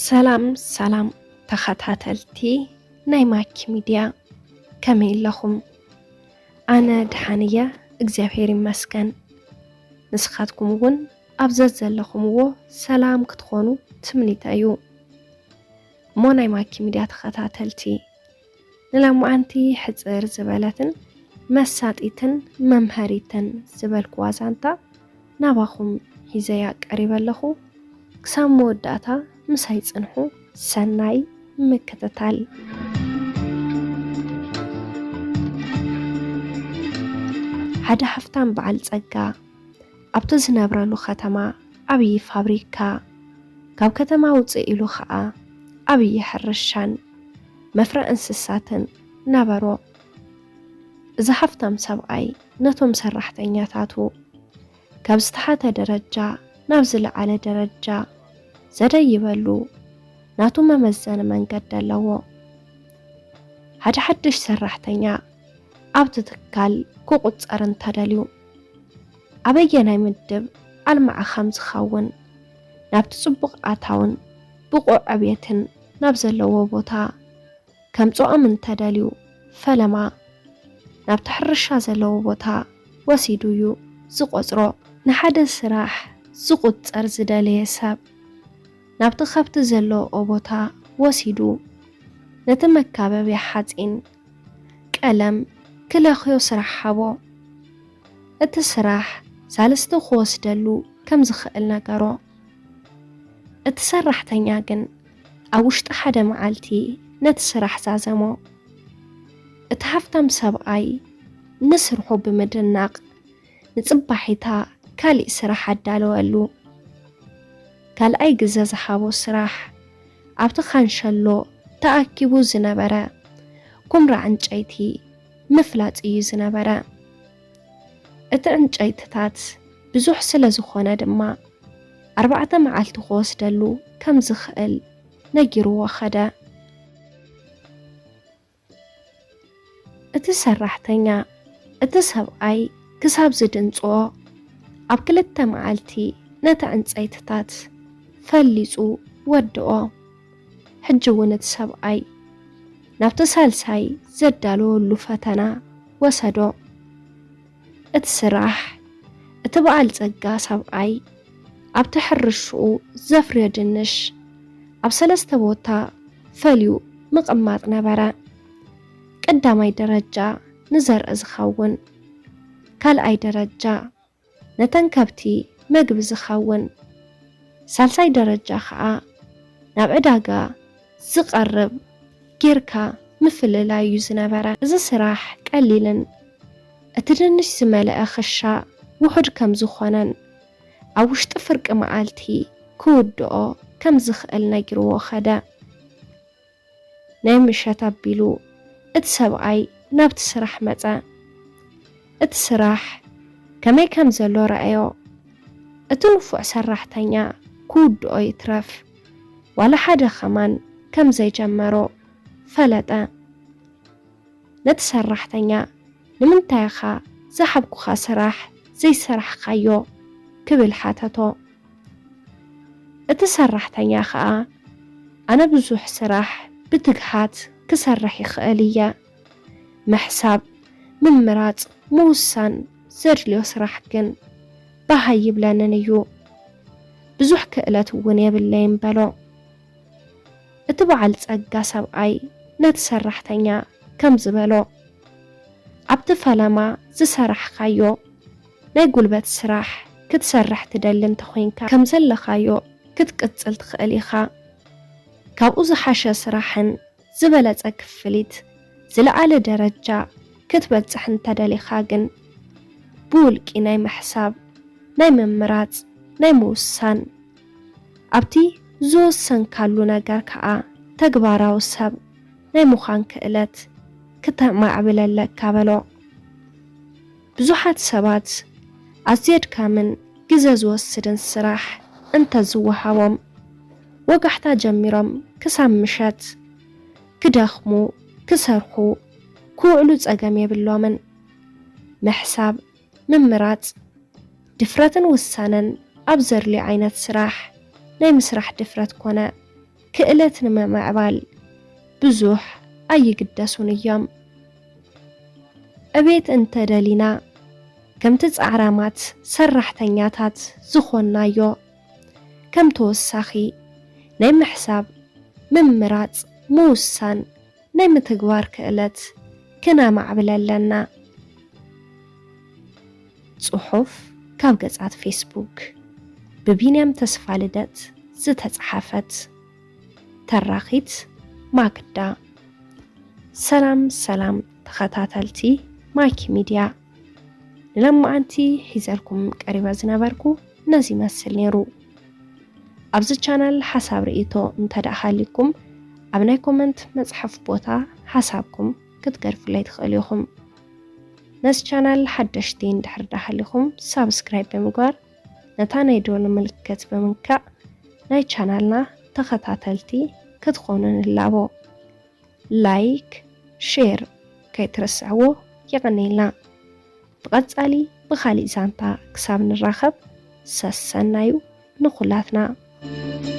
ሰላም ሰላም ተኸታተልቲ ናይ ማኪ ሚድያ፣ ከመይ ኣለኹም? ኣነ ደሓን እየ፣ እግዚኣብሔር ይመስገን። ንስኻትኩም እውን ኣብ ዘዘለኹምዎ ሰላም ክትኾኑ ትምኒተይ እዩ። እሞ ናይ ማኪ ሚድያ ተኸታተልቲ፣ ንሎማዓንቲ ሕጽር ዝበለትን መሳጢትን መምሃሪትን ዝበልኩዋ ዛንታ ናባኹም ሒዘያ ቀሪበ ኣለኹ። ክሳብ መወዳእታ ምሳይ ጽንሑ። ሰናይ ምክትታል። ሓደ ሃፍታም በዓል ጸጋ ኣብቲ ዝነብረሉ ከተማ ዓብዪ ፋብሪካ፣ ካብ ከተማ ውፅእ ኢሉ ኸዓ ዓብዪ ሕርሻን መፍረ እንስሳትን ነበሮ። እዚ ሃፍታም ሰብኣይ ነቶም ሰራሕተኛታቱ ካብ ዝተሓተ ደረጃ ናብ ዝለዓለ ደረጃ ዘደይበሉ ናቱ መመዘኒ መንገዲ ኣለዎ። ሓደ ሓድሽ ሰራሕተኛ ኣብቲ ትካል ክቑጸር እንተደልዩ፣ ኣበየናይ ምድብ ኣልማዓ ከም ዝኸውን፣ ናብቲ ጽቡቕ ኣታውን ብቑዕ ዕብየትን ናብ ዘለዎ ቦታ ከምጽኦም እንተደልዩ፣ ፈለማ ናብቲ ሕርሻ ዘለዎ ቦታ ወሲዱ እዩ ዝቖጽሮ። ንሓደ ስራሕ ዝቑጸር ዝደለየ ሰብ ናብቲ ከብቲ ዘለዎ ቦታ ወሲዱ፣ ነቲ መካበብያ ሓጺን ቀለም ክለኽዮ ስራሕ ሃቦ። እቲ ስራሕ ሳልስቲ ክወስደሉ ከም ዝኽእል ነገሮ። እቲ ሰራሕተኛ ግን ኣብ ውሽጢ ሓደ መዓልቲ ነቲ ስራሕ ዛዘሞ። እቲ ሃፍታም ሰብኣይ ንስርሑ ብምድናቕ፣ ንጽባሒታ ካሊእ ስራሕ ኣዳለወሉ። ካልኣይ ግዘ ዝሃቦ ስራሕ፣ ኣብቲ ካንሸሎ ተኣኪቡ ዝነበረ ኩምራ ዕንጨይቲ ምፍላጥ እዩ ዝነበረ። እቲ ዕንጨይትታት ብዙሕ ስለ ዝኾነ ድማ፣ ኣርባዕተ መዓልቲ ክወስደሉ ከም ዝኽእል ነጊርዎ ኸደ። እቲ ሰራሕተኛ፣ እቲ ሰብኣይ ክሳብ ዝድንጽኦ፣ ኣብ ክልተ መዓልቲ ነቲ ዕንጸይትታት ፈሊጹ ወድኦ። ሕጂ እውን እቲ ሰብኣይ ናብቲ ሳልሳይ ዘዳለወሉ ፈተና ወሰዶ። እቲ ስራሕ፣ እቲ በዓል ጸጋ ሰብኣይ ኣብቲ ሕርሽኡ ዘፍርዮ ድንሽ ኣብ ሰለስተ ቦታ ፈልዩ ምቕማጥ ነበረ። ቀዳማይ ደረጃ ንዘርኢ ዝኸውን፣ ካልኣይ ደረጃ ነተን ከብቲ መግቢ ዝኸውን፣ ሳልሳይ ደረጃ ኸኣ ናብ ዕዳጋ ዝቐርብ ጌርካ ምፍልላይ እዩ ዝነበረ። እዚ ስራሕ ቀሊልን እቲ ድንሽ ዝመልአ ክሻ ውሑድ ከም ዝኾነን፣ ኣብ ውሽጢ ፍርቂ መዓልቲ ክውድኦ ከም ዝኽእል ነጊርዎ ኸደ። ናይ ምሸት ኣቢሉ እቲ ሰብኣይ ናብቲ ስራሕ መጸ። እቲ ስራሕ ከመይ ከም ዘሎ ረኣዮ። እቲ ንፉዕ ሰራሕተኛ ክውድኦ ይትረፍ፣ ዋላ ሓደ ከማን ከም ዘይጀመሮ ፈለጠ። ነቲ ሰራሕተኛ፣ "ንምንታይ ኢኻ ዝሃብኩኻ ስራሕ ዘይሰራሕካዮ?" ክብል ሓተቶ። እቲ ሰራሕተኛ ኸኣ፣ "ኣነ ብዙሕ ስራሕ ብትግሃት ክሰርሕ ይኽእል እየ። ምሕሳብ፣ ምምራጽ፣ ምውሳን ዘድልዮ ስራሕ ግን ባህ ኣይብለንን እዩ። ብዙሕ ክእለት እውን የብለይን" በሎ። እቲ በዓል ጸጋ ሰብኣይ ነቲ ሰራሕተኛ ከምዚ በሎ፣ "ኣብቲ ፈለማ ዝሰራሕካዮ ናይ ጉልበት ስራሕ ክትሰርሕ ትደሊ እንተኾይንካ፣ ከም ዘለኻዮ ክትቅጽል ትኽእል ኢኻ። ካብኡ ዝሓሸ ስራሕን ዝበለጸ ክፍሊት፣ ዝለዓለ ደረጃ ክትበጽሕ እንተደሊኻ ግን፣ ብውልቂ ናይ ምሕሳብ፣ ናይ ምምራጽ፣ ናይ ምውሳን፣ ኣብቲ ዝወሰንካሉ ነገር ከኣ ተግባራዊ ሰብ ናይ ምዃን ክእለት ክተማዕብል ኣለካ" በሎ። ብዙሓት ሰባት ኣዝዩ ኣድካምን ግዘ ዝወስድን ስራሕ እንተዝወሃቦም፣ ወጋሕታ ጀሚሮም ክሳብ ምሸት ክደኽሙ፣ ክሰርሑ፣ ክውዕሉ ጸገም የብሎምን። ምሕሳብ፣ ምምራጽ፣ ድፍረትን ውሳነን ኣብ ዘድልዮ ዓይነት ስራሕ ናይ ምስራሕ ድፍረት ኮነ ክእለት ንምምዕባል ብዙሕ ኣይግደሱን እዮም። ዕቤት እንተደሊና፣ ከምቲ ጻዕራማት ሰራሕተኛታት ዝኾንናዮ፣ ከም ተወሳኺ ናይ ምሕሳብ፣ ምምራጽ፣ ምውሳን፣ ናይ ምትግባር ክእለት ክነማዕብል ኣለና። ጽሑፍ ካብ ገጻት ፌስቡክ፣ ብቢንያም ተስፋልደት ዝተጻሓፈት። ተራኺት ማክዳ። ሰላም ሰላም ተኸታተልቲ ማይክ ሚድያ፣ ንሎማዓንቲ ሒዘልኩም ቀሪበ ዝነበርኩ ነዚ ይመስል ነይሩ። ኣብዚ ቻናል ሓሳብ ርእይቶ እንተ ደኣ ሃልዩኩም፣ ኣብ ናይ ኮመንት መጽሓፍ ቦታ ሓሳብኩም ክትገድፉለይ ትኽእሉ ኢኹም። ነዚ ቻናል ሓደሽቲ እንድሕር ደኣ ሃሊኹም፣ ሳብስክራይብ ብምግባር፣ ነታ ናይ ደወል ምልክት ብምንካእ ናይ ቻናልና ተኸታተልቲ ክትኾኑ ንላቦ። ላይክ፣ ሼር ከይትረስዕዎ። የቐንየልና። ብቐጻሊ ብኻሊእ ዛንታ ክሳብ ንራኸብ፣ ሰሰናዩ ንኹላትና።